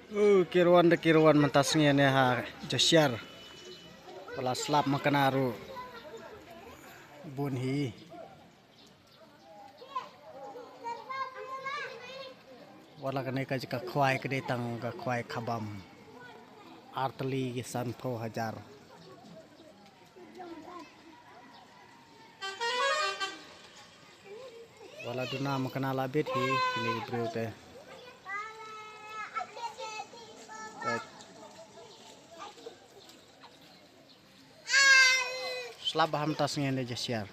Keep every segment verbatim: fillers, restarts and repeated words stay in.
U kirwan da kirwan mynta sngi ne ha Jashar. Pala slap makana ruh bun hi. Wala kane ka jaka khwai ka dei tang ka khwai khabam. Artylli ki sanphew hajar. Wala duna makana la bit hi kine ki briew te. Slap ba ham tas ngen de Jasiar.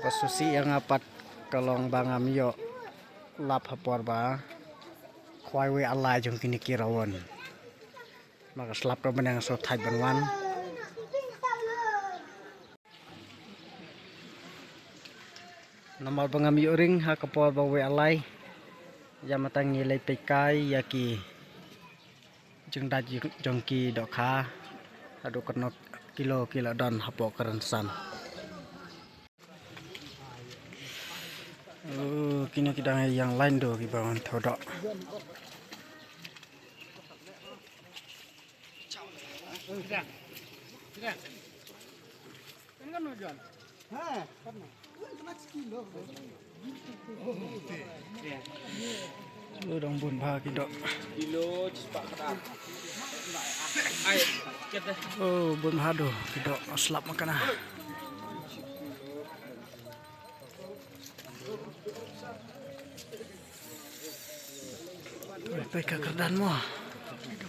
Ba susi ïa nga pat ka long ba ngam ïoh lap ha por ba khwai wei alai jong kine ki rawon. Ma ka slap ka bneng so thait ban wan. Namar ba ngam ïoh ring ha ka por ba wei alai. Ïa matang ngi leit peit kai ïa ki jingdait jong ki dohkha. Haduh katno kilo ki la don hapoh ka rynsan. Oh, kine ki dang ïa ïeng line do ki ba wan thoh doh. Oh, dang bun bha ki doh. Oh, bun bha doh ki doh slap makana. Peit ka kyrdan mo.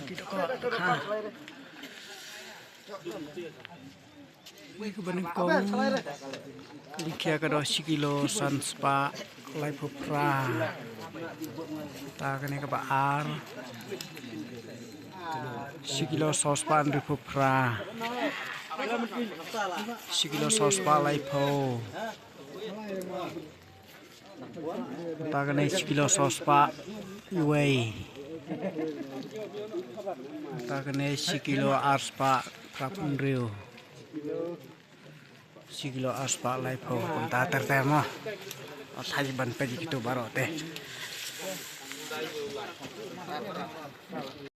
Ki doh ko. Ha. Wei ka banyngkong. Ka jingkhia ka doh shi kilo san spah laiphew phra. Ta kane kaba ar. Shi kilo saw spah hynriewphew phra. Shi kilo saw spah laiphew. Ta kane shi kilo saw spah iwei. Ta kane shi kilo ar spah phra phew hynriew. Shi kilo ar spah laiphew. Kumta ter ter mo. Thait ban peit kito baroh te.